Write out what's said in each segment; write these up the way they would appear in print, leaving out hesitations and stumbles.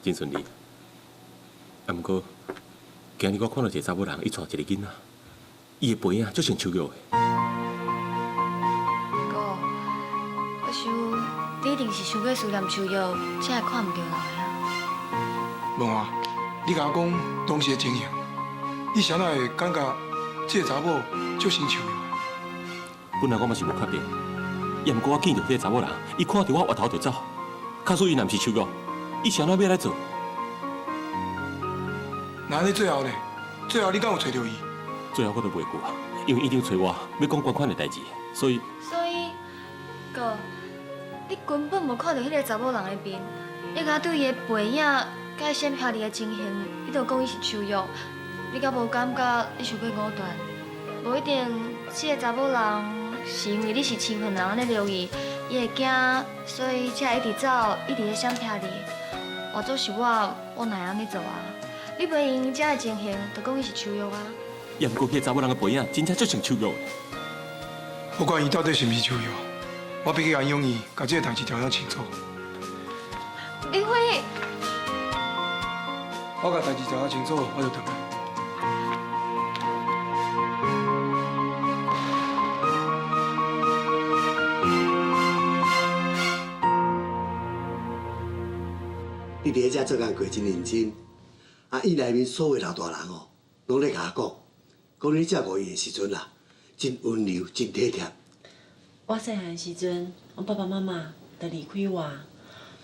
真順利。啊，毋過今日我看到一个查某人，伊帶一个囡仔，伊的背影足像秋玉的。哥，我想你一定是傷過思念秋玉，才會看毋著人的啊。文華，你共我講當時的情形，你啥若會感覺這个查某足像秋玉？本來我嘛是無確定，也毋過我見著這个查某人，伊看著我回頭就走。假使伊若毋是秋玉，伊是按怎欲來做？那按呢最後呢？最後你敢有揣著伊？最後我都袂赴啊，因為院長揣我欲講捐款的代誌，所以所以，哥，你根本無看著彼个查某人的面，你敢對伊的背影、佮伊閃避你的情形，你就講伊是秋玉，你敢無感覺你傷過武斷？無一定，這个查某人是因為你是身份人按呢留意，伊會驚，所以才會一直走，一直咧閃避你。換做是我，我哪會按呢做啊？你袂用這个情形，就講伊是秋玉啊？也毋過彼个查某人的背影真正足像秋玉的。不管伊到底是毋是秋玉，我欲去安養院，共這个代誌調查清楚。林輝，我共代誌調查清楚，我就轉來。你佇遐做工課真認真，啊，院內面所有老大人哦，攏咧共我講，講你照顧伊的時陣啦，真溫柔，真體貼。我細漢時陣，阮爸爸媽媽就離開我，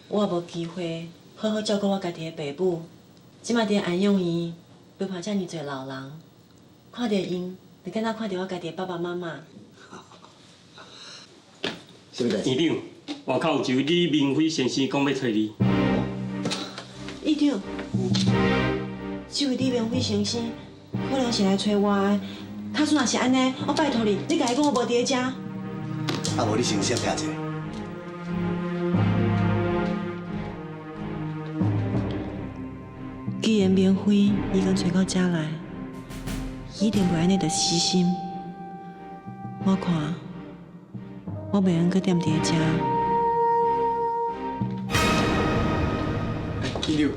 我也無機會好好照顧我家己的爸母。這擺佇安養院陪伴遮爾濟老人，看著𪜶，就敢若看著我家己的爸爸媽媽。啥物代誌？院長，外口有一位李明輝先生講欲揣你。院長，這位李明輝先生可能是來揣我的，假使若是按呢，我拜託你，你共伊講我無佇咧遮。啊，無你先閃避一下。既然明輝已經揣到遮來，一定袂按呢就死心。我看，我袂用閣踮佇咧遮。院長，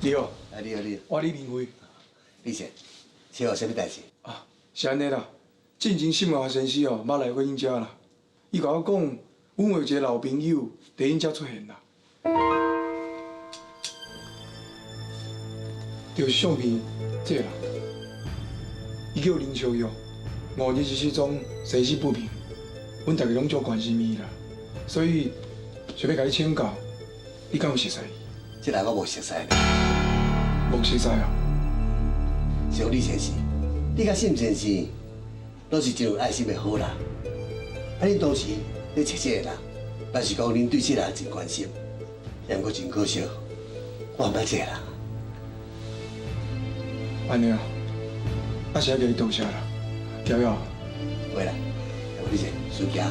你好。啊，你好，你好。我李明輝。李先，請問啥物代誌？啊，是按呢啦。進前沈華先生哦，捌來過阮遮啦。伊共我講，阮有一个老朋友佇𪜶遮出現啦，就是相片這个人，伊叫林秋玉，5日失蹤，生死不明。阮大家攏足關心伊啦，所以想欲共你請教，你敢有熟似伊？這人我無熟似呢。無熟似啊？是講李先生，你佮沈先生攏是真有愛心的好人。啊，恁當時咧揣這個人，表示講恁對這個人真關心，也毋過真可惜，我毋捌這個人。按呢啊，啊是愛共伊道謝啦，調了。袂啦，李先生，隨行。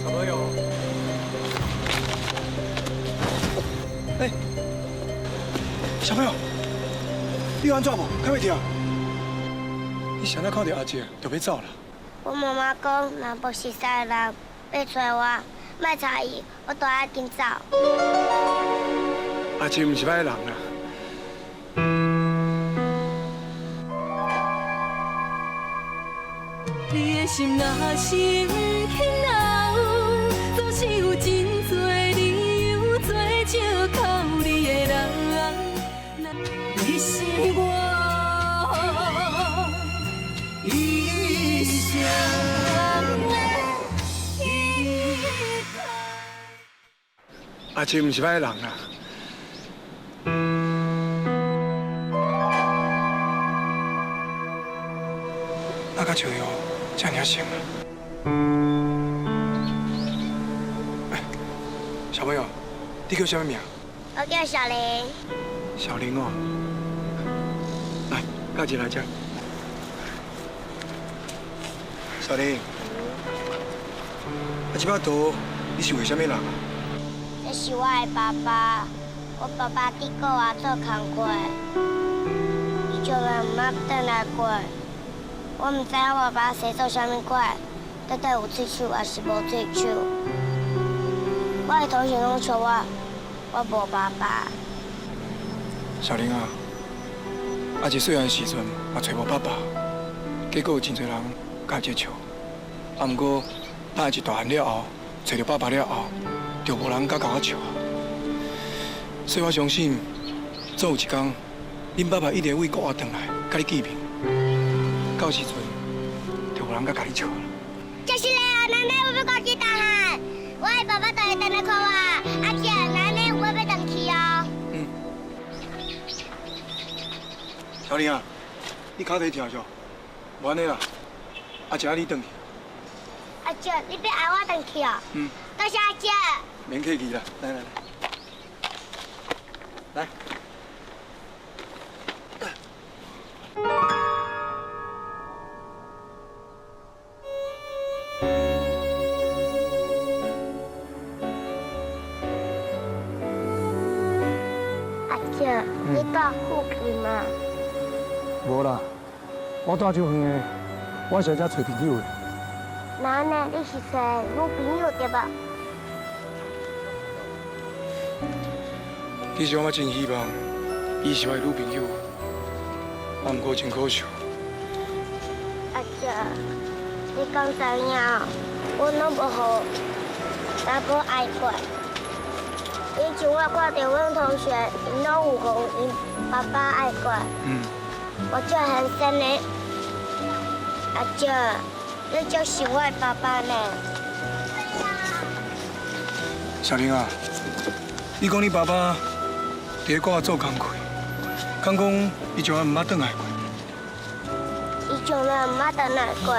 小朋友，欸，小朋友，你有按怎無？敢會痛？你啥若看著阿姐就欲走啦？我媽媽講，若無熟似的人欲揣我，莫睬伊，我都愛緊走。阿姐毋是䆀人啦。你的心若是毋肯留，總是有真濟理由做借口你的人。你是我一生的依靠。阿姐毋是䆀人啦。那佮秋玉遮爾像啊！欸，小朋友，你叫啥物名？我叫小玲。小玲哦，來，佮姐來遮。小玲，啊，這擺圖你是畫啥物人啊？這是我的爸爸，我爸爸佇國外做工課，伊從來毋捌轉來過。我毋知影我爸爸踅做啥物鬼，到底有喙鬚抑是無喙鬚。我的同學攏笑我，我無爸爸。小玲啊，阿姊細漢時陣嘛揣無爸爸，結果有真濟人共伊笑。啊，毋過等阿姊大漢了後，揣著爸爸了後，就無人敢共我笑啊。所以我相信，總有一天，恁爸爸一定會為國外轉來，共你見面。到時陣，就無人敢共你笑啦。就是咧，奶奶，我欲趕緊大漢，我的爸爸就會轉來看我。阿姐，奶奶，我欲轉去哦。嗯。小玲啊，你跤蹄疼是？無按呢啦，阿姐，你轉去。阿姐，你欲愛我轉去哦？嗯。多謝阿姐。免客氣啦，來來來，來。阿姐，你蹛附近嗎？無啦，我蹛足遠的，我是來遮揣朋友的。那呢？你是揣女朋友對無？其實我嘛真希望，伊是我的女朋友，啊，毋過真可惜。阿姐，你敢知影？我攏無予查某愛過。以前我看著阮同學，𪜶攏有予𪜶爸爸愛過。嗯。我足很生的。阿姐，你就是我的爸爸呢。小玲啊，你講你爸爸佇咧國外做工課，敢講伊從來毋捌轉來過？伊從來毋捌轉來過。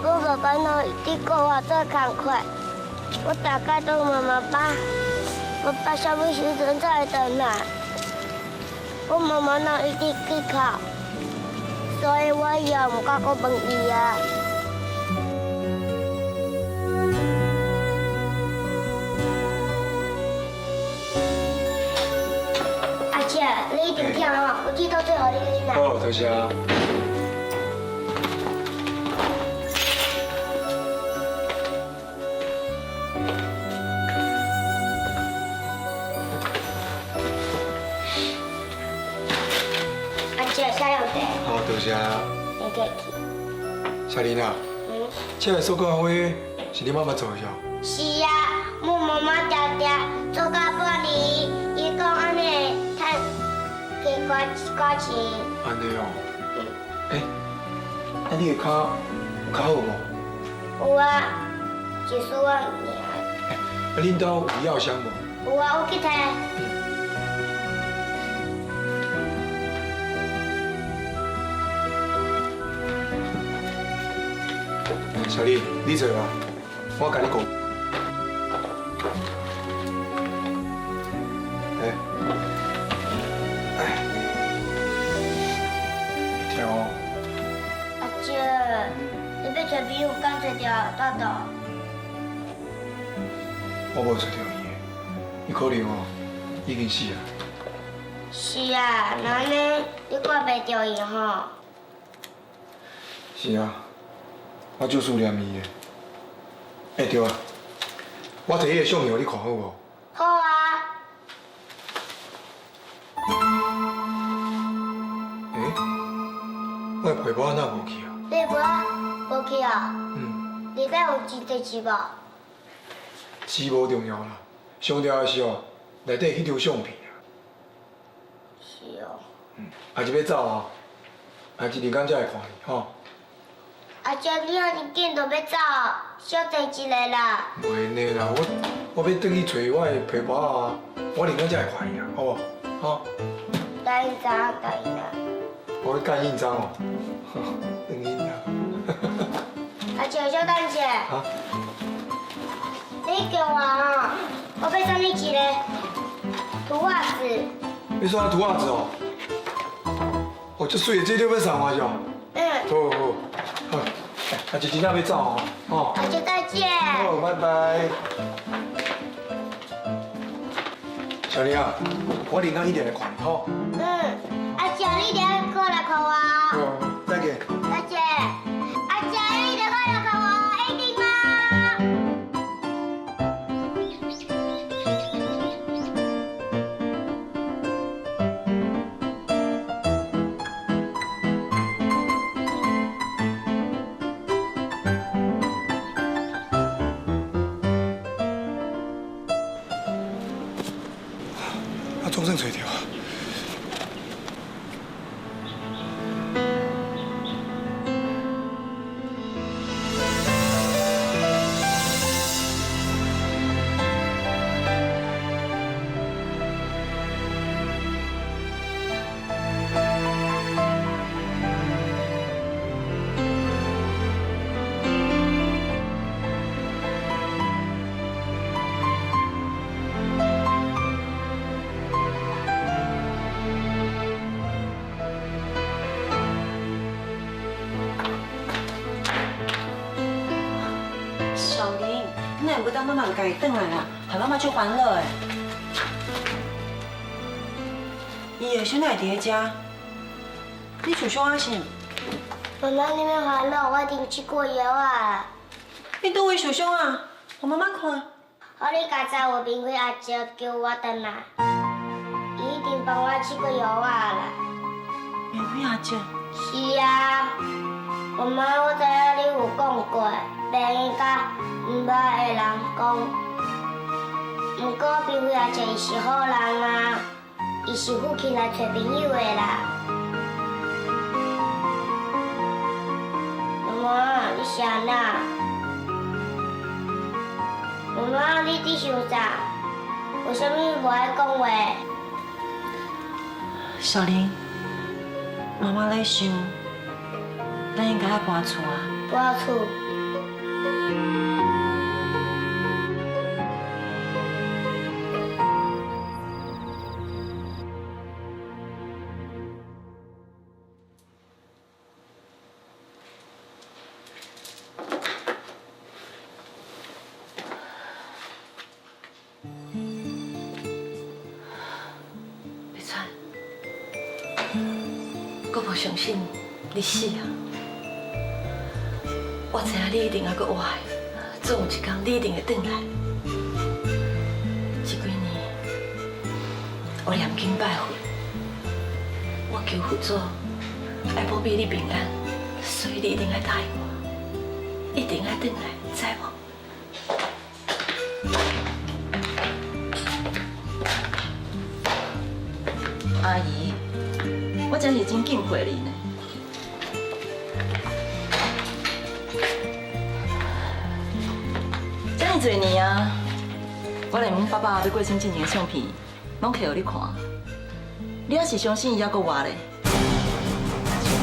我爸爸攏佇國外做工課，我大概都問媽媽，爸爸啥物時陣才會轉來？我媽媽攏一直去哭，所以我以後毋敢閣問伊啊。阿姐，你一定疼我，我去倒水予你啉啦。好，多謝。阿姐，下兩杯。好，多謝。你客氣。小玲啊，嗯，這个塑膠花是你媽媽做的哦？是啊，我媽媽常常做到半暝，伊講按呢會趁加寡錢。按呢哦。嗯。欸，啊你的跤有較好無？有啊，一絲仔爾。欸，啊恁兜有藥箱無？有啊，我去提。小麗，你坐吧，我共你講。哎，哎，聽哦。阿姐，你欲揣朋友，敢揣著豆豆？我無揣著伊，伊可能哦已經死啊。是啊，那按呢你掛袂著伊吼？是啊。我足思念伊的。欸，對啊，我摕彼个相片予你看好無？好啊。欸，我的皮包哪無去啊？你的皮包無去啊？嗯。內底有真濟錢無？錢無重要啦，上重要的是哦，內底彼張相片啊。是哦。嗯，阿姊欲走啊，阿姊陣間才會看你吼。阿姐，你遐爾緊就欲走，小坐一下啦。袂呢啦，我欲轉去揣我的皮包啊，我陣間才會看伊啦，好無？吼。蓋印章，蓋印章。我欲蓋印章哦，等印章。阿姐，小等一下。啊？你叫我哦，我欲送你一个塗襪子。你送我塗襪子哦？哦，這媠的，這你欲送我是？嗯。好好好，阿姊真正欲走哦，哦。阿姐再見。好，拜拜。小玲啊，我明仔一定來看你吼。嗯，阿姐，你一定要過來看我。哦，再見。再見。阿姐，你一定過來看我，一定啊！啊，總算揣著啊！小玲，你若無當媽媽就家己轉來啦，害媽媽足煩惱的。伊的孫仔佇咧遮，你受傷啊是？媽媽，你免煩惱，我已經試過藥啊。你佗位受傷啊？予媽媽看。予你家知有明輝阿叔叫我轉來，伊一定幫我試過藥啊啦。明輝阿叔？是啊，媽媽，我知影你有講過，袂用佮毋捌的人講。毋過明輝阿叔伊是好人啊，伊是父親來揣朋友的啦。媽媽，你是按怎？媽媽，你佇想啥？為啥物無愛講話？小玲，媽媽咧想，咱應該愛搬厝啊。搬厝。碧川，我無相信你死啊！我知影你一定猶閣活的，總有一天你一定會轉來。這幾年，我念經拜佛，我求佛祖愛保庇你平安，所以你一定愛答應我，一定愛轉來，知無？阿姨，我真是真敬佩你呢。這麼濟年啊，我連阮爸爸欲過身之前的相片，攏摕予你看，你猶是相信伊猶閣活咧？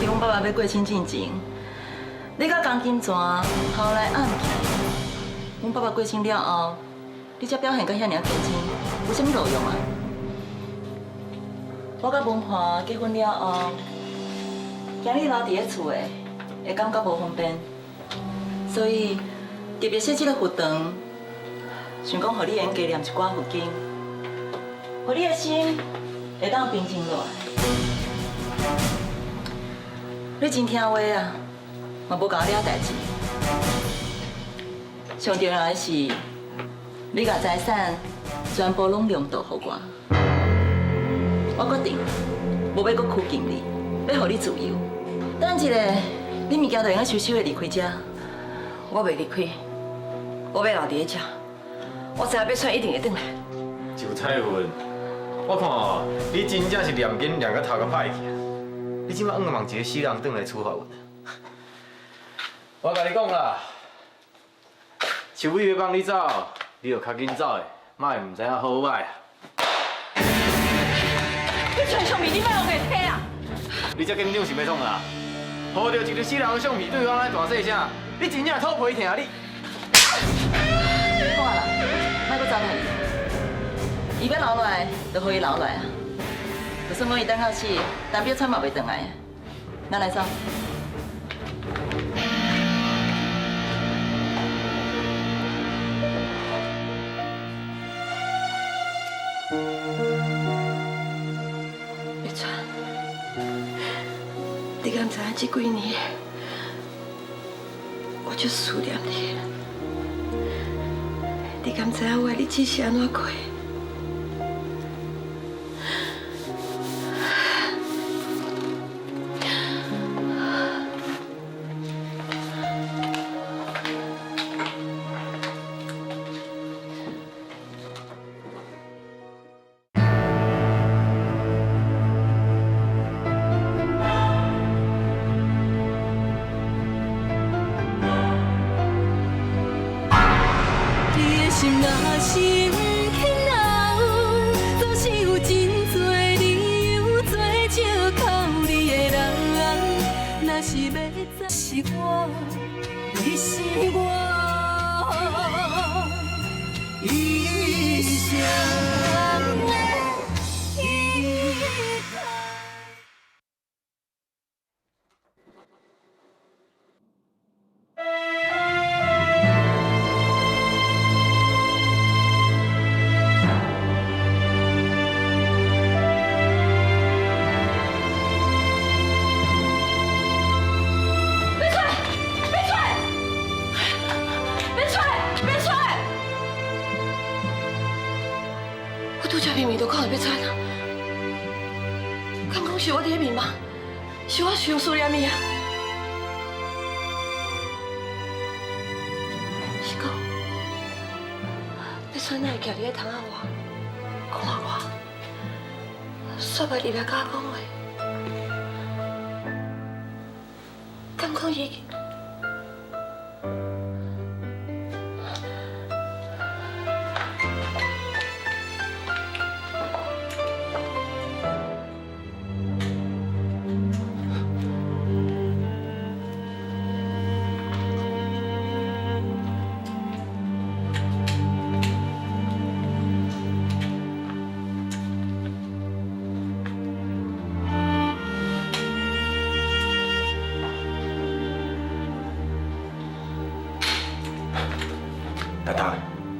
佇阮爸爸欲過身之前，你佮江金泉偷來暗去，阮爸爸過身了後，你才表現甲遐爾堅貞，有啥物路用啊？我佮文華結婚了後，驚你留佇咧厝的，會感覺無方便，所以特別設這個佛堂，想講予你會用加念一寡佛經，予你的心會當平靜落來。你真聽話啊，嘛無共我惹代誌。上重要的是，你共財產全部攏讓渡予我。我決定，無欲閣拘禁你，欲予你自由。等一下，你物件就會用收收的離開這。我袂離開，我欲留佇咧遮。我知影碧川一定會轉來。周彩雲，我看哦，你真正是念經念甲頭殼歹去啊！你這擺向望一個死人轉來處罰阮。我共你講啦，秋尾欲放你走，你就較緊走的，莫會毋知影好歹啊！你傳相片，你莫予伊睇啊！你這緊張是欲創啥？抱著一個死人的相片對我按呢大細聲，你真正肚皮疼你！好啦，莫閣糟蹋伊，伊欲留落來，就予伊留落來啊！就算講伊等到死，陳碧川嘛袂轉來。咱來走。你敢知影這幾年，我足思念你。你敢知影我的日子是按怎過？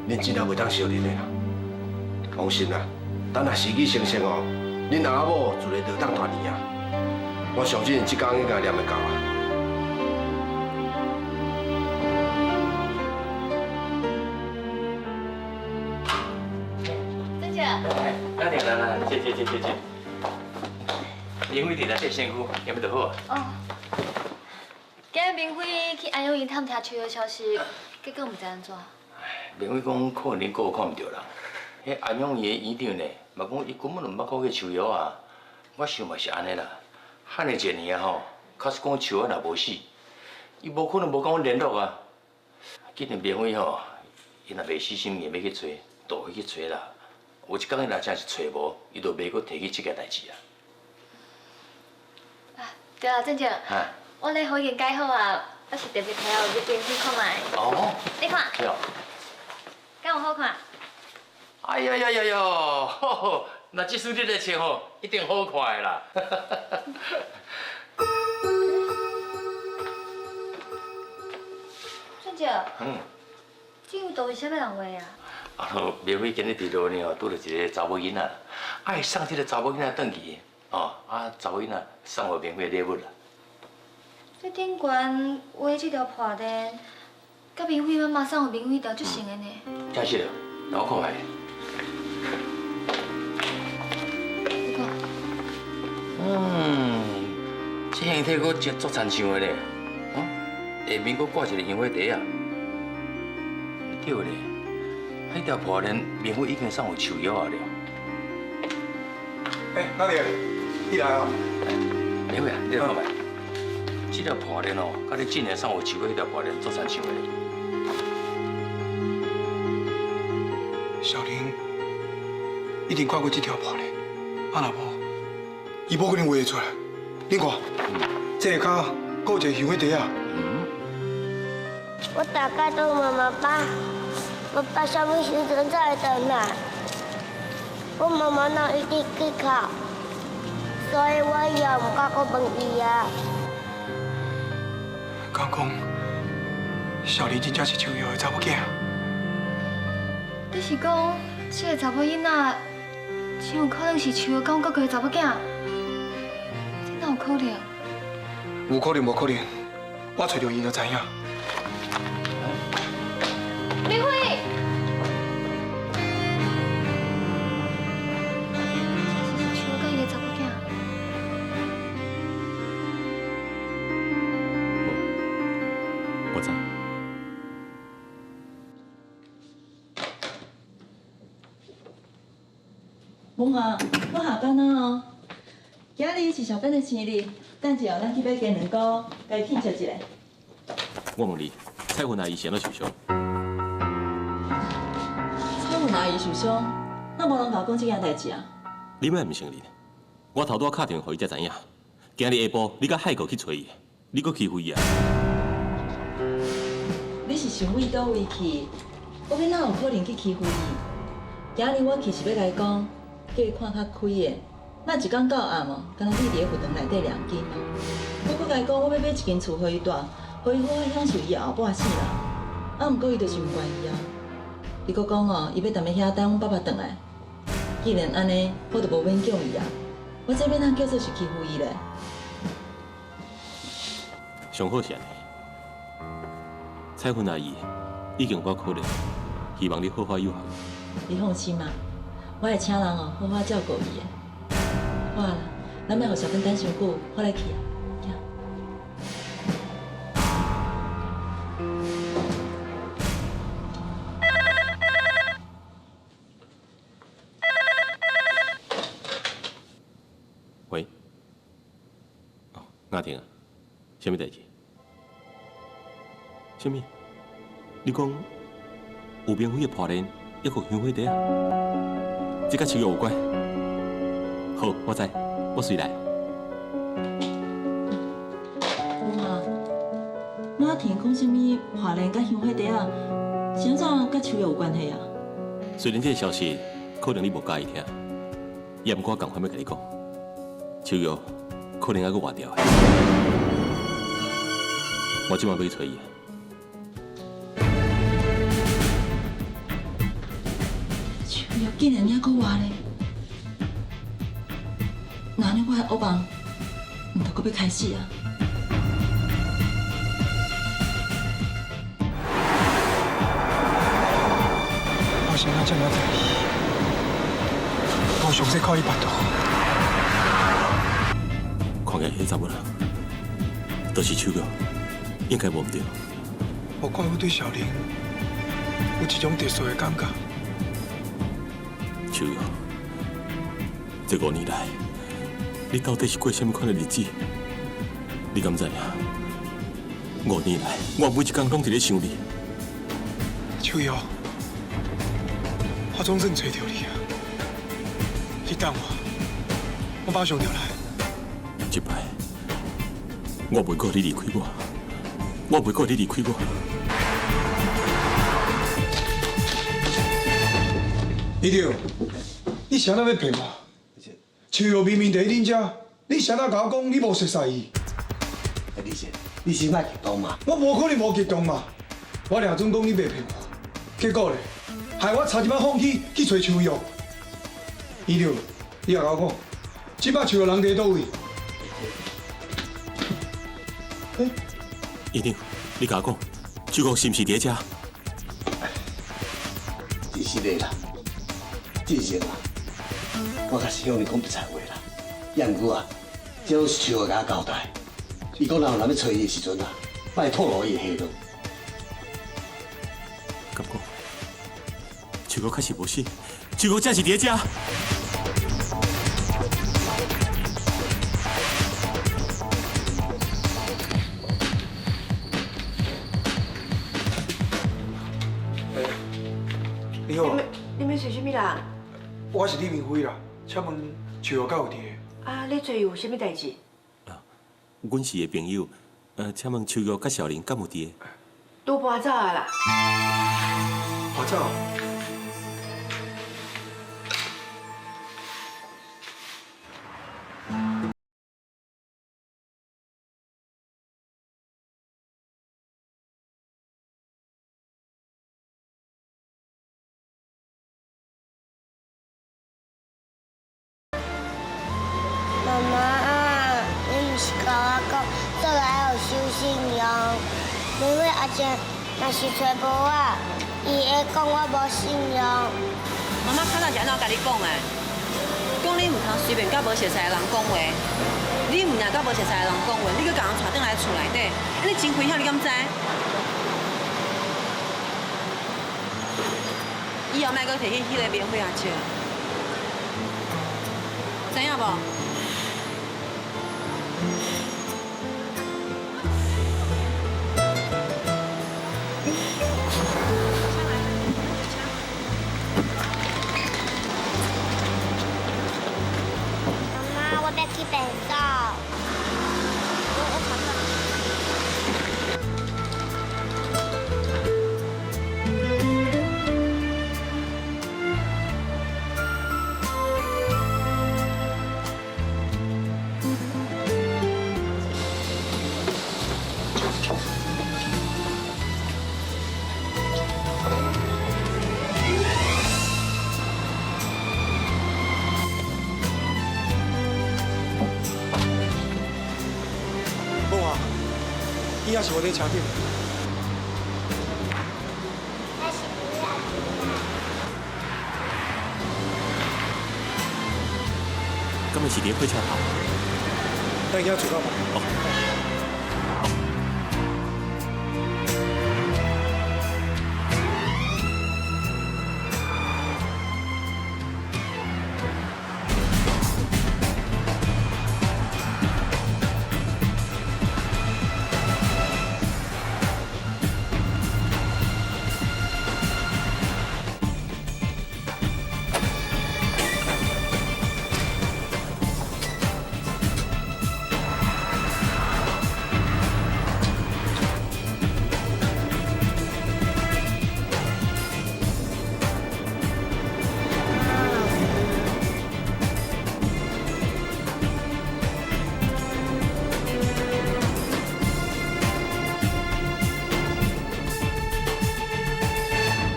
恁真正袂当相认的啦，放心啦，等下时机成熟哦，恁阿仔某自然就当团圆啊。我相信这工应该念会到啊。曾姐。来来来，坐坐坐坐坐。明辉伫内底身躯，有没就好啊？哦。今日明辉去安养院探听秋的消息，结果毋知按怎。明辉讲可能恁哥看毋著人，彼安养院的院长呢，嘛讲伊根本就毋捌看过秋药啊。我想嘛是按呢啦，遐尔济年啊吼，假使讲秋仔若无死，伊无可能无佮阮联络啊。既然明辉吼，伊若袂死心，硬欲去揣，就会去揣啦。有一工伊若真是揣无，伊就袂阁提起这件代志啊。啊，对啊，郑姐，我礼服已经改好啊，我是特别提予你边去看觅。哦。你看。对。敢有好看？哎呀呀呀哟！那这身你来穿吼，一定好看的啦。俊姐。嗯。这幅图是啥物人画的啊？啊，明辉今日伫路呢吼，拄著一个查某囡仔，爱送这个查某囡仔转去，哦，啊，查某囡仔送予明辉礼物啦。这顶悬画这条破链，佮明辉妈妈送予明辉条足像的呢。真是的，让我看觅。你看。嗯，这形体阁真足亲像的咧，哦，下面阁挂一个烟火袋啊。毋对咧，彼条破链明辉已经送予树叶啊了。哎，老弟，你来哦。明辉啊，你来看觅。这条破链哦，佮你之前送予树叶彼条破链足亲像的。小玲一定看过这条破链，啊若无，伊无可能画会出来。你看，这下跤阁有一个香火袋仔。我大概都妈妈爸，我爸啥物时阵才会转来？我妈妈若一直去哭，所以我也毋敢阁问伊啊。敢讲，小玲真正是秋叶的查某囝？你是讲这个查某囡仔，真有可能是秋叶讲国的查某囝？这哪有可能？有可能無可能，我揣著伊就知影。明輝，這是秋甲伊的查某囝。我知。文华，我下班啊哦。今日是小芬的生日，等下咱去买鸡卵糕，共伊庆祝一下。我问你，彩雲阿姨是按怎受伤？彩雲阿姨受伤，哪無人共我講這件代誌啊？你莫毋承認，我頭拄仔敲電話予伊才知影。今日下晡你佮海哥去揣伊，你閣欺負伊啊？你是想為佗位去？我欲哪有可能去欺負伊？今日我去是欲共伊講，叫伊看較開的。咱一工到暗哦，敢若你佇咧佛堂內底念經。我閣共伊講，我欲買一間厝予伊住，予伊好好享受伊的後半世人。啊，毋過伊就是毋願意啊。伊閣講哦，伊欲踮咧遐等阮爸爸轉來。既然按呢，我就無勉強伊啊。我這欲通叫做是欺負伊咧？上好是按呢。彩雲阿姨已經有夠可憐，希望你好好養護。你放心啦，我會請人哦，好好照顧伊的。好啊啦，咱莫予小芬等傷久，我來去啊。喂，哦，雅婷啊，啥物代誌？啥物？你講有明輝的破練，抑閣香火地啊？這佮秋玉有關？好，我知，我隨來。文華，馬婷講啥物破練佮香火地啊？是按怎佮秋玉有關係啊？雖然這個消息可能你無佮意聽，也毋過我仝款欲共你講，秋玉可能猶閣活著的。我這擺欲去揣伊。秋玉竟然猶閣活咧！那按呢，我的噩夢毋著閣欲開始啊！我是按怎這麼在意？我詳細看伊腹肚。看起來彼查某人，就是秋玉，應該無毋對。我看我對小玲有一種特殊的感覺。秋玉，這5年來，你到底是過啥物款的日子？你敢知影？5年來，我每一工攏佇咧想你。秋玉，我總算揣著你啊！你等我，我馬上就來。這擺，我袂顧你離開我，我袂顧你離開我。院長，你是按怎欲騙我？秋玉明明佇恁遮，你是按怎共我講你無熟似伊？李先，你先莫激動嘛。我無可能無激動嘛！我掠準講你袂騙我，結果咧，害我差一擺放棄去揣秋玉。院長，你也共我講，這擺秋玉人佇佗位？院長，你共我講，秋玉是毋是佇遮？真實的啦，真實啦，我確實向你講白賊話啦。也毋過啊，這攏是秋玉共我交代。伊講若有人欲揣伊的時陣啊，莫透露伊的下落。敢講，秋玉確實無死，秋玉真是佇遮。你好。你欲揣啥物人？我是李明輝啦，請問秋玉敢有佇？啊，你揣伊有啥物代誌？阮是伊的朋友，請問秋玉佮小玲敢有佇？都搬走啊啦。搬走？媽媽，你毋是共我講，做人信用。明辉阿姐若是揣无我，伊会讲我无信用。妈妈较早是按怎共你讲的？讲你毋通随便佮无熟似的人讲话。你毋但佮无熟似的人讲话，你阁共人带转来厝内底，按呢真危险，你敢知？以后莫阁提起彼个明辉阿姐，知影无？妈妈，我欲去便所。无啊，伊也是无伫车顶。那是不要敢会是伫火车头？等伊遐做到无？哦。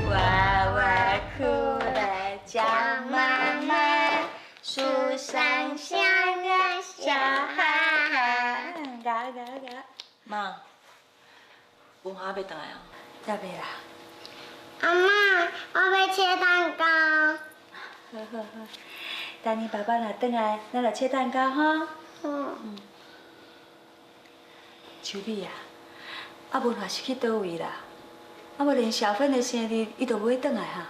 娃娃哭了叫妈妈，树上像个小孩。嘎嘎嘎！妈，文华欲转来啊？也袂啦。阿嬷，我欲切蛋糕。好好好，等你爸爸若转来，咱来切蛋糕吼。嗯。秋美啊，啊文华是去佗位啦？啊无连小芬的生日，伊都无欲转来哈。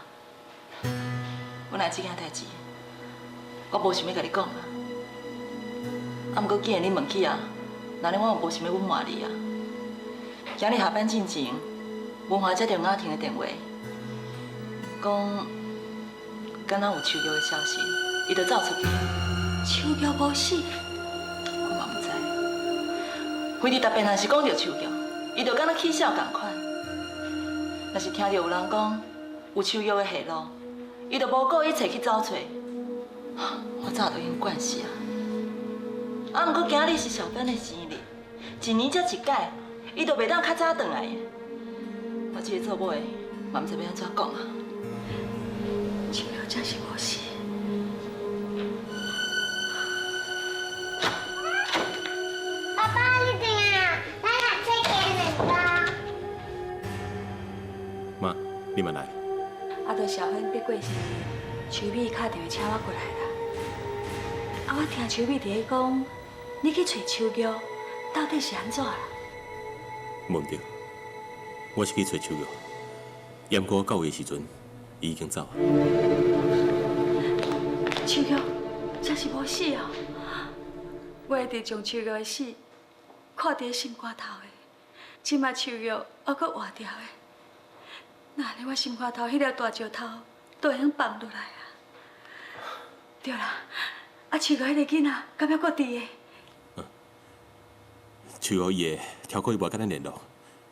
本来这件代志，我无想欲共你讲啊。啊，毋过既然你问起啊，那呢我嘛无想欲隐瞒你啊。今日下班进前，文华接到雅婷的电话，讲敢若有秋玉的消息，伊就走出去。秋玉无死？我嘛毋知。反正特别若是讲著秋玉，伊就敢若起痟仝款。若是听著有人讲有秋玉的下落，伊就无顾一切去走揣。我早就已经惯势啊。啊，毋过今日是小芬的生日，一年才一摆，伊就袂当较早转来。我这个做母的，嘛毋知欲按怎讲啊。秋玉真是无死。爸爸，你转来啊！咱来切鸡蛋糕。妈，你嘛来。啊，就小芬欲过生日，秋美敲电话请我过来啦。啊，我听秋美伫咧讲，你去揣秋玉，到底是按怎啦？无毋对，我是去揣秋玉，毋过我到位的时阵，伊已经走啊。秋玉真是无死哦！我一直将秋玉的死看伫心肝头的，这摆秋玉犹阁活著的，那按呢我心肝头彼粒大石头都会用放落来啊！对啦，啊秋玉彼个囡仔敢犹阁伫的？秋玉伊会超过伊无共咱联络，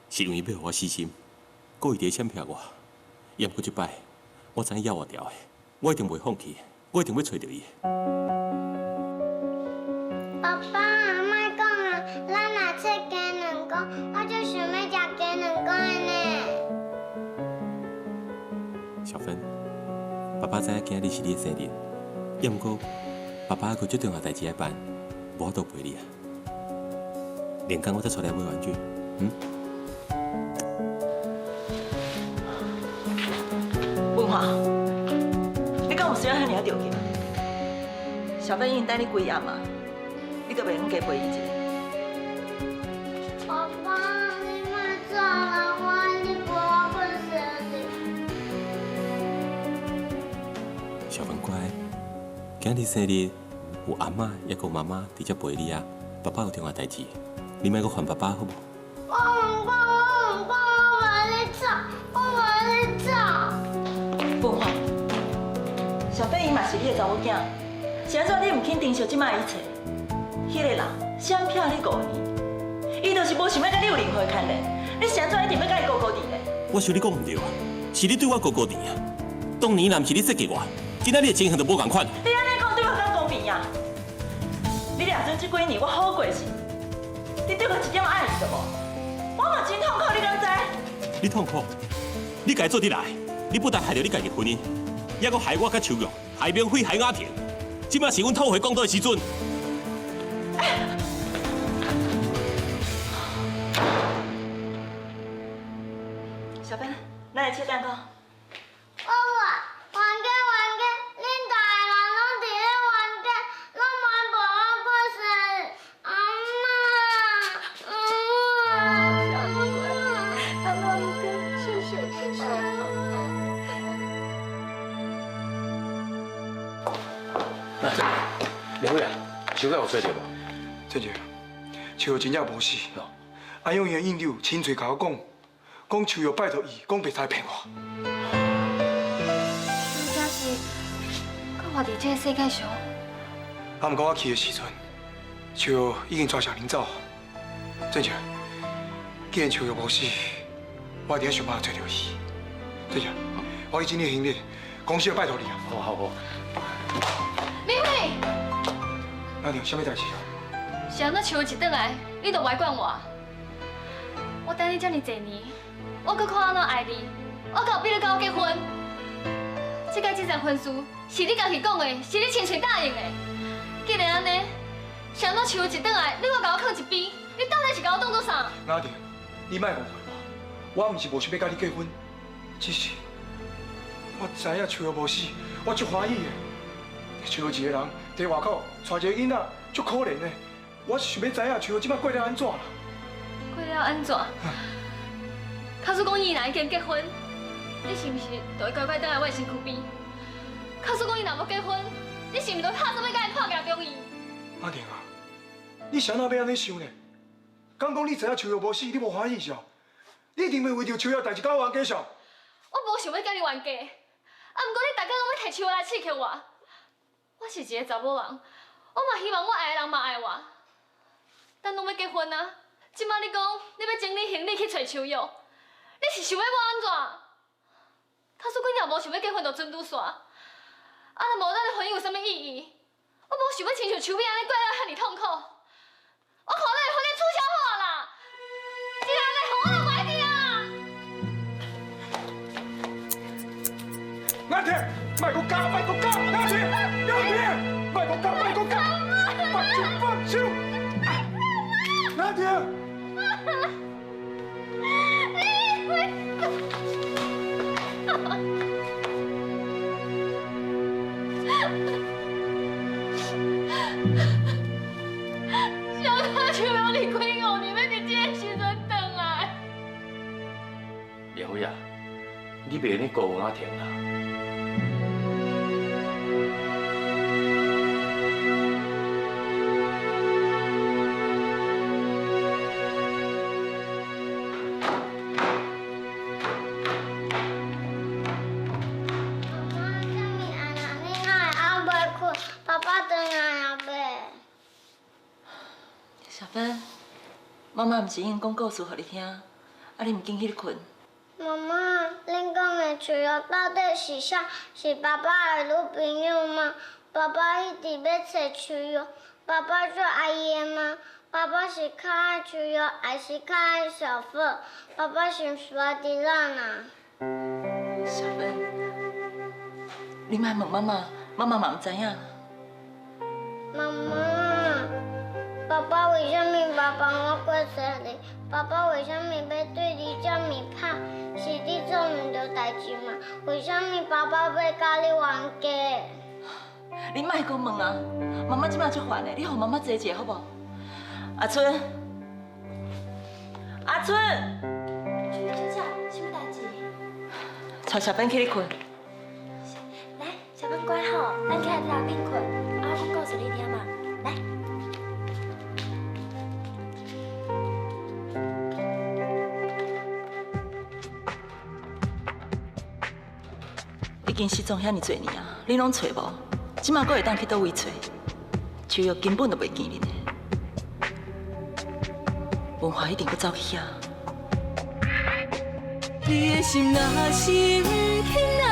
是因为欲予我死心，故意伫咧闪避我。毋过这摆，我知影伊犹活著的，我一定袂放弃，我一定欲揣著伊。爸爸，莫讲啊，咱若切鸡卵糕，我就想欲食鸡卵糕的呢。小芬，爸爸知影今日是你的生日，抑毋过爸爸还阁足重要代志爱办，无法度陪你啊。练工我再带你来买玩具，嗯？文华，你敢有需要遐尔著急？小芬已经等你规暗啊，你阁袂用加陪伊一下？爸爸，你莫走啦，我爱你陪我睏生日。小芬乖，今日生日有阿嬷抑阁有妈妈伫遮陪你啊，爸爸有重要代志，你莫阁烦爸爸好无？我毋管，我毋管，我无咧走，我无咧走。文华，小芬伊嘛是你的查某囝，是按怎你毋肯珍惜这摆一切？彼个人闪避你5年，伊就是无想欲佮你有任何的牵连，你是按怎一定欲佮伊勾勾缠呢？我想你讲毋对啊，是你对我勾勾缠啊。当年若毋是你设计我，今仔日的情形就无仝款。你按呢讲对我敢公平啊？你掠准这几年我好过是，你对我一点爱意都无，我嘛真痛苦，你敢知？你痛苦？你家做得来？你不但害著你家己婚姻，抑阁害我佮秋玉，害明辉，害雅婷。这摆是阮讨回公道的时阵。小芬，咱来切蛋糕。我冤家冤家，恁大个人拢伫咧冤家，拢无陪我过生日。阿嬷，阿妈乖，阿妈唔敢，谢谢谢谢。明辉啊，手甲有找著无？找著，秋玉真正无死。安永的院长亲嘴共我讲，讲秋玉拜托伊，讲袂使骗我。真正是，阁活伫这个世界上。啊，毋过我去的时阵，秋玉已经带小玲走。郑姐，既然秋玉无死，我一定想办法找著伊。郑姐，我去整理行李，公司要拜托你啊。好好好。明辉，阿娘，啥物代志啊？是按怎秋玉一转来，你就袂管我？我等你这么济年，我阁看按怎爱你，我敢有逼你佮我结婚？这个这层婚事是你家己讲的，是你亲嘴答应的。既然按呢，是按怎秋玉一转来，你阁共我囥一边，你到底是共我当做啥？阿婷，你莫误会我，我毋是无想欲佮你结婚，只是我知影秋玉无死，我足欢喜的。秋玉一个人伫外口带一个囡仔，足可怜的。我是想欲知影秋玉这摆过得按怎啦？过了按怎？假使讲伊若已经结婚，你是毋是就会乖乖转来我的身躯边？假使讲伊若无结婚，你是毋是就拍算欲共伊破镜重圆？阿婷啊，你是按怎欲按呢想呢？敢讲你知影秋玉无死，你无欢喜是？你一定袂为著秋玉代志佮我冤家是？我无想欲佮你冤家，啊，毋过你逐工拢欲提秋玉来刺激我。我是一个查某人，我嘛希望我爱的人嘛爱我。咱拢欲结婚啊！这摆你讲你欲整理行李去揣秋玉，你是想欲我按怎？假使讲你若无想欲结婚，就准拄煞。啊，若无咱的婚姻有啥物意义？我无想欲亲像秋美按呢过得遐尔痛苦。我看咱的婚姻取消好啊啦！这个来予我都袂记啊！阿婷，莫阁加，莫阁加，阿婷，阿婷，莫阁加，莫阁加，放手，放手，阿婷。小可秋玉离开5年，欲伫这个时阵转来。明辉啊，你袂呢辜负阿婷啦。小芬，妈妈毋是已经讲故事予你听，啊，你毋紧去睏。妈妈，恁讲的秋玉到底是啥？是爸爸的女朋友吗？爸爸一直欲揣秋玉，爸爸最爱伊的吗？爸爸是较爱秋玉，还是较爱小芬？爸爸是毋是爱伫咱啊？小芬，你莫问妈妈，妈妈嘛毋知影。妈妈，爸爸为啥物无爸帮我过生日，爸爸为啥物欲对你遮尔歹？是你做毋对代志吗？为啥物爸爸欲共你冤家？你莫阁问啊！妈妈这摆足烦的，你予妈妈坐一下好无？阿春，阿春，小姐，啥物代志？带小芬去你睏。来，小芬乖吼，咱起来楼顶睏。啊，我讲故事你听嘛，来。已经失踪遐尔济年啊，你拢揣无？这马阁会当去佗位揣？秋玉根本就袂见恁的，文华一定阁走去遐。你的心若是毋肯留，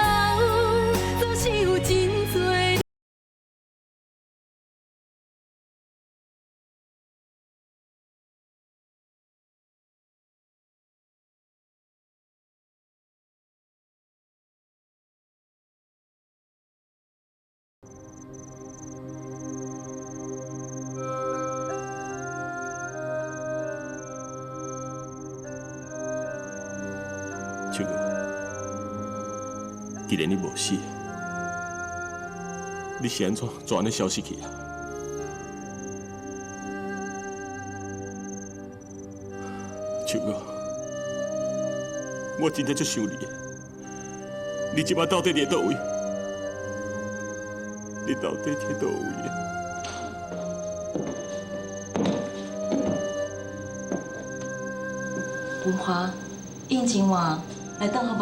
总是有真济。秋哥，既然你无死，你是按怎就按呢消失去啊？秋哥，我真正足想你的，你这摆到底伫佗位？你到底伫佗位啊？文华，应情话来转好无？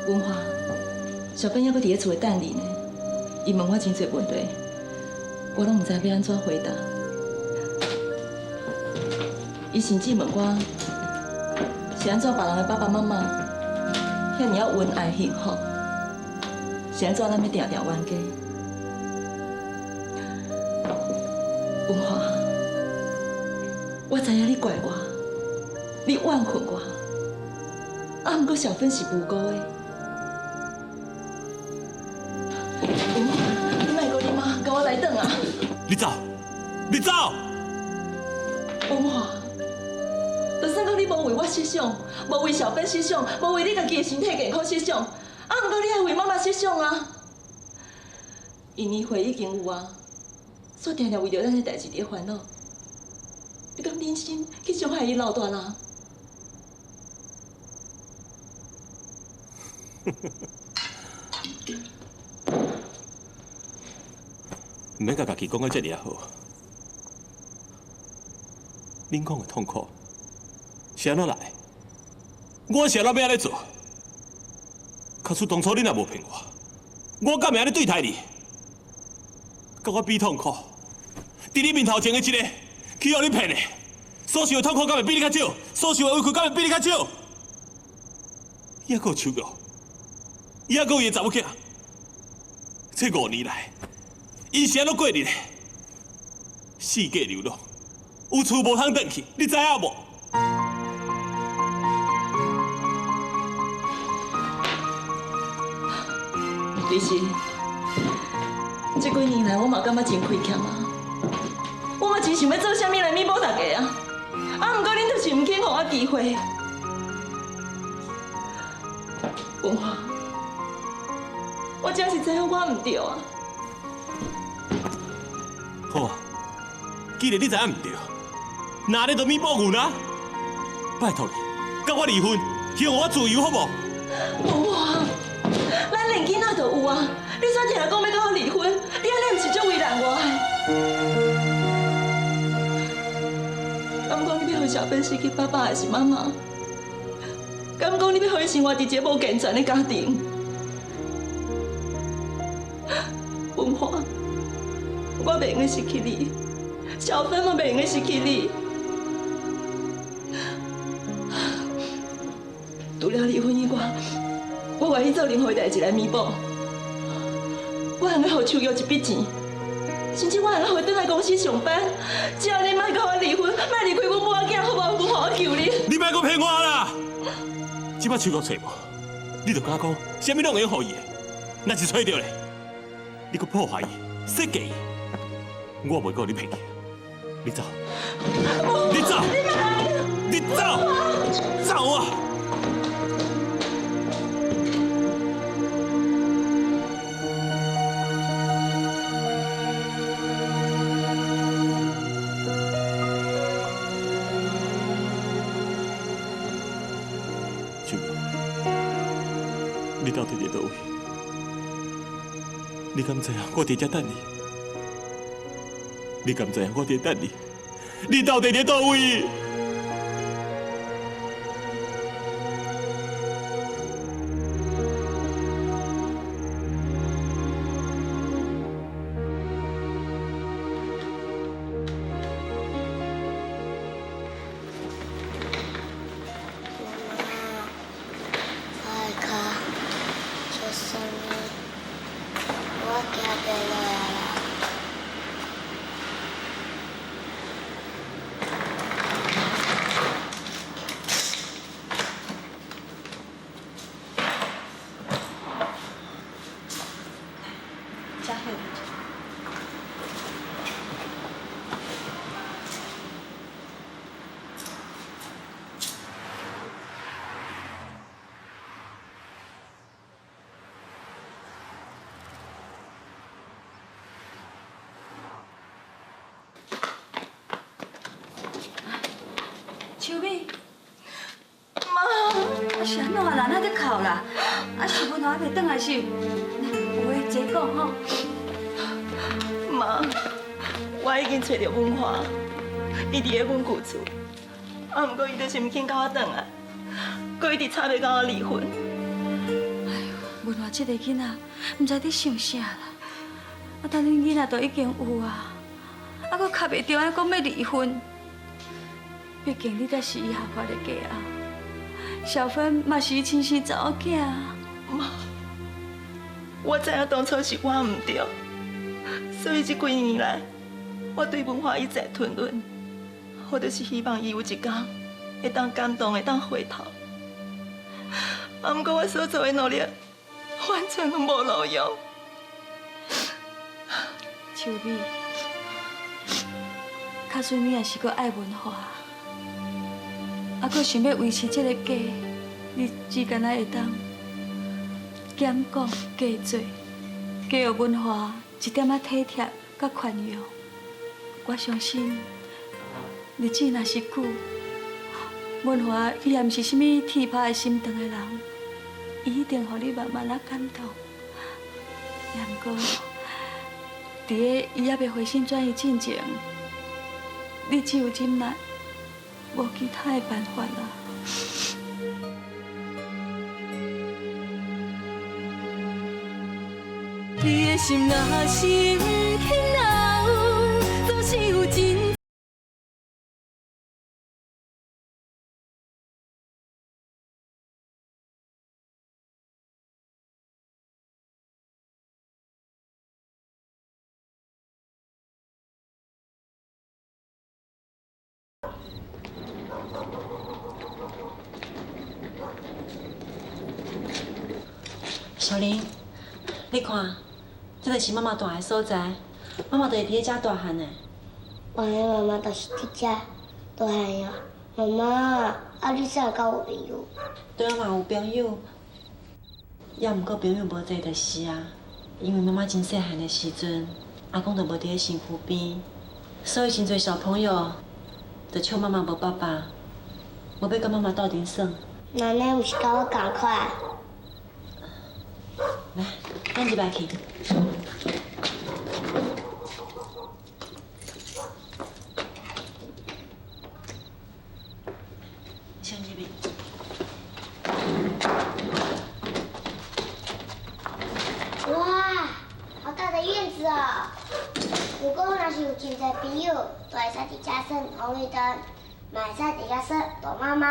文华，小芬犹阁伫咧厝内等你呢。伊问我真济问题，我拢毋知欲按怎回答。伊甚至问我，是按怎别人的爸爸妈妈遐尔仔恩爱幸福，是按怎咱欲定定冤家？文华，我知影你怪我，你怨恨我，啊，毋过小芬是无辜的。文华，你莫阁你妈，共我来转啊！你走，你走！文华，就算讲你无为我设想，无为小芬设想，无为你家己的身体健康设想，啊，毋过你爱为妈妈设想啊！因年岁已经有啊，煞定定为著咱的代志伫烦恼，你敢忍心去伤害伊老大人？毋免共家己讲到遮尔仔好。恁讲的痛苦是按怎来的？我是按怎欲按呢做？假使当初恁也无骗我，我敢会按呢对待你？佮我比痛苦，伫你面头前的这个去予你骗的，所受的痛苦敢会比你较少？所受的委屈敢会比你较少？伊犹阁有手脚，伊犹阁有伊的查某囝。这5年来，伊是按怎过日的？四界流浪，有厝无通转去，你知影无？其实，这几年来，我嘛感觉真亏欠啊！我嘛真想欲做啥物来弥补大家啊！啊，毋过恁就是毋肯予我机会。文华，我真是知影我毋对啊！好啊，既然你知影毋对，那你就弥补阮啊！拜托你，佮我离婚，让我自由好无？文华，咱连囡仔都有啊！你煞定定讲欲佮我离婚，你按呢毋是足为难我的？敢讲你欲予小芬失去爸爸还是妈妈？敢讲你欲予伊生活伫一个无健全的家庭？文华，我袂用得失去你，小芬嘛袂用得失去你。除了离婚以外，我愿意做任何代志来弥补。我会用予秋玉一笔钱，甚至我会用予转来公司上班，只要你莫佮我离婚，莫离开阮某仔囝，好无？這擺手閣揣無，你就敢講，啥物攏會用予伊的？若是揣著咧，你閣破壞伊、設計伊，我袂閣予你騙去。你走，你走，你走，走啊！秋玉，你到底佇佗位？你敢知影我佇遮等你？你敢知影我佇等你？你到底佇佗位？我的跤出啥物？我行袂落来啦。遮歇。秋美，妈，啊是按怎啦？哪伫哭啦？啊是文华还袂转来是？来，有话齐讲吼。妈，我已经揣著文华，伊伫咧阮旧厝，啊，毋过伊就是毋肯佮我转来，阁一直吵欲佮我离婚。哎呦，文华这个囡仔，毋知伫想啥啦。啊，但恁囡仔都已经有啊，啊，阁磕袂著，还讲欲离婚。毕竟你才是伊合法的继后，小芬嘛是伊亲生查某囝。妈，我知影当初是我毋对，所以这几年来，我对文华一再吞忍，我就是希望伊有一天会当感动，会当回头。啊，毋过我所做的努力，完全拢无路用。秋美，假使你也是阁爱文华，啊，阁想欲维持这个家，你只干焦会当减讲加做，加予文华一点仔体贴佮宽容。我相信日子若是久，文华伊也毋是啥物铁拍的心肠的人，伊一定予你慢慢仔感动。也毋过，伫咧伊犹未回心转意进前，你只有忍耐，无其他的办法啦。你的心若是毋肯留，总是有真。小玲，你看，这就是妈妈住的所在，妈妈就是伫咧遮大汉的。原来妈妈就是伫遮大汉呀。妈妈，啊你啥会交有朋友？对啊，嘛有朋友，也毋过朋友无济就是啊。因为妈妈真细汉的时阵，阿公就无伫咧身躯边，所以真济小朋友就笑妈妈无爸爸，无欲佮妈妈斗阵耍。那你毋是佮我仝款？来，咱入来去。先入去。哇，好大的院子哦！如果若是有真济朋友，就会使伫遮耍红绿灯，嘛会使伫遮耍躲猫猫。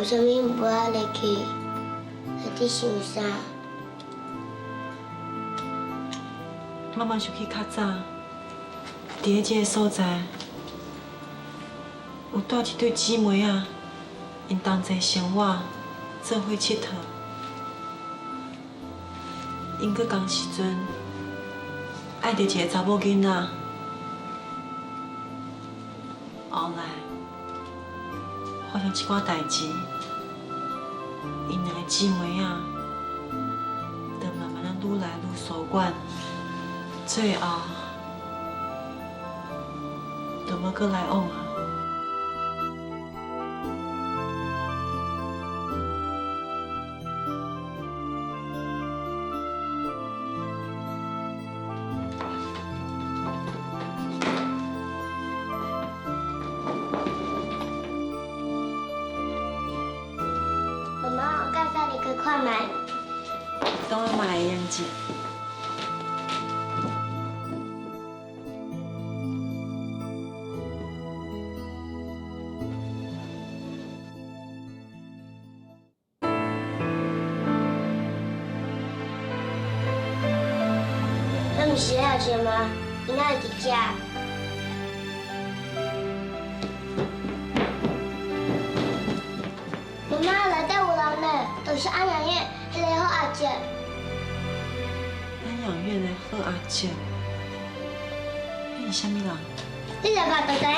为啥物无爱入去？你伫想啥？妈妈想起较早，伫咧这个所在，有蹛一对姊妹仔，𪜶同齐生活，做伙𨑨迌。𪜶阁仝时阵，爱著一个查某囡仔，后来发生一寡代志，𪜶两个姊妹仔，就慢慢仔愈来愈疏远，最后就无阁来往啊。妈妈，我介绍你去看觅。等我嘛会用者。那毋是阿姐吗？伊哪会伫遮？妈妈，内底有人呢，就是安养院彼个好阿姐。安养院的好阿姐，彼是啥物人？你入来就知影啦。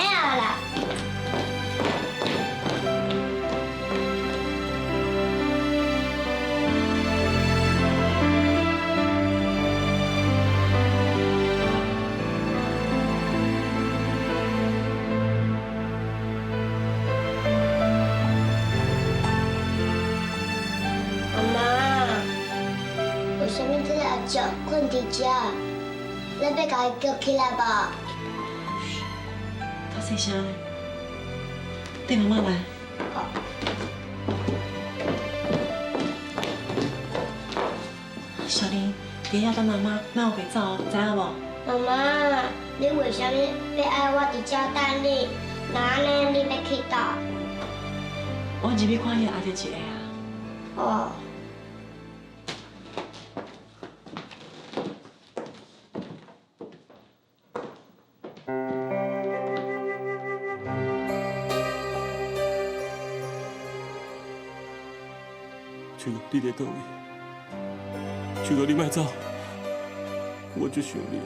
妈妈，为啥物这个阿姐困伫遮？你欲共伊叫起来无？较细声咧，缀妈妈来。小玲，伫遐等妈妈，莫乌白走哦，知影无？妈妈，你为啥物欲爱我伫遮等你？那按呢你欲去佗？我入去看彼个阿姐一下啊。哦。秋哥，你伫佗位？秋哥，你莫走，我足想你的。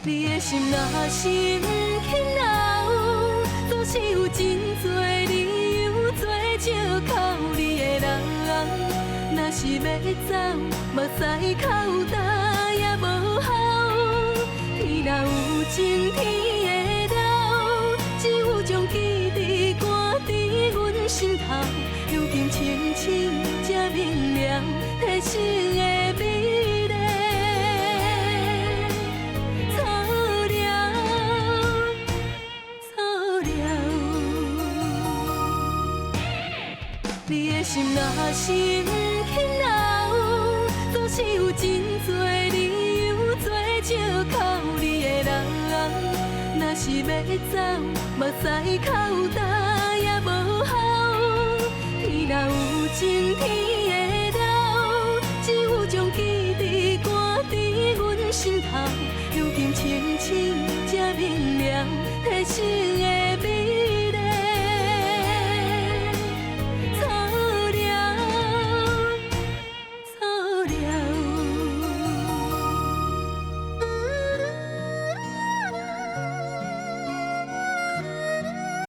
你的心若是毋肯留，总是有真济理由做借口你的人。若是欲走，目屎哭焦也无效。天若有情天会老，只有将记忆挂伫阮心头，如今清醒才明了，提醒的美丽。错了，错了。你的心若是毋肯留，总是有真济理由做借口你的人。若是欲走，目屎哭焦也无效。天若有情天会老，只有将记忆挂伫阮心头，如今清醒才明了，提醒的。